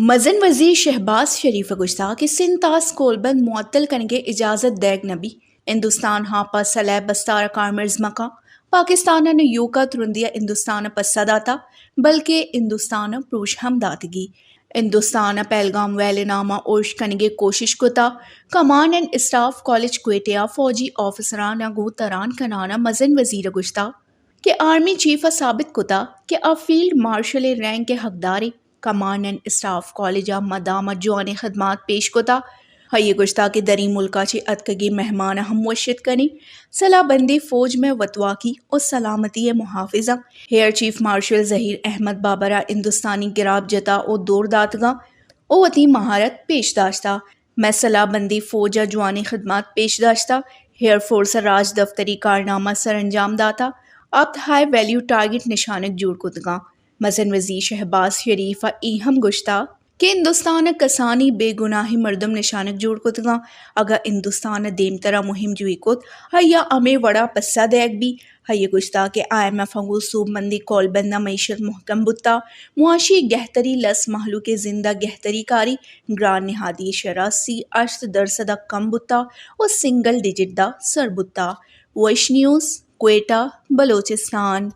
مزن وزیر شہباز شریف ءَ گوشتگ کہ سندھ ءَ کولبند معطل کنگ ءِ اجازت دئیگ نہ بیت۔ ہندوستان ءَ پہ سلہ ءِ بستار ءَ کارمرز مہ کنت۔ پاکستان ءَ نہ ایوک ءَ ترندی ءَ ہندوستان ءَ پسہ داتگ، بلکیں ہندوستان ءَ پروش ہم داتگی۔ ہندوستان ءَ پہلگام ویل ءِ نام ءَ ارش کنگ ءِ کوشش کتگ۔ Command and staff college Quetta ءَ فوجی آفیسران ءَ گوں تران کنان ءَ مزن وزیر ءَ گوشتگ کہ آرمی چیف ءَ ثابت کتگ کہ آ فیلڈ مارشل ءِ رینک ءِ حقدار اِنت۔ کمانڈ اینڈ اسٹاف کالج ءَ مدام ءَ جوانیں خدمات پیش کتگ۔ آئی ءَ گوشتگ کہ دریں ملک ءَ چہ اتکگیں مہمان ءَ ہم وش اتک کنیں۔ سلاہ بندیں فوج مئے وتواکی ءُ سلامتی ءِ محافظ اَنت۔ ایئر چیف مارشل ظہیر احمد بابر ءَ ہندوستانی گراب جتگ ءُ دور داتگ اَنت ءُ وتی مہارت پیش داشتگ۔ مئے سلاہ بندیں فوج ءَ جوانیں خدمات پیش داشتگ۔ ایئر فورس ءَ راجدپتری کارنامہ سرانجام داتگ۔ ہپت ہائی ویلیو ٹارگٹ نشانگ جوڑ کتگ اَنت۔ مزن وزیر شہباز شریف ءَ اے ہم گوشتگ کہ ہندوستان ءَ کسانیں بے گناہیں مردم نشانگ جوڑ کتگ اَنت۔ اگاں ہندوستان ءَ دیمتر ءَ مہم جوئی کت، آئی ءَ ہمے وڑ ءَ پسہ دئیگ بیت۔ آئی ءَ گوشتگ کہ آئی ایم ایف ءَ گوں سوبمندیں کولبند ءَ معیشت مہکم بوتگ، معاشی گہتری، لس مہلوک ءِ زند ءَ گہتری کاری، گران نہادی ءِ شرح سی ہشت درسد ءَ کم بوتگ ءُ سنگل ڈیجٹ ءَ سر بوتگ۔ ویش نیوز، کوئٹہ، بلوچستان۔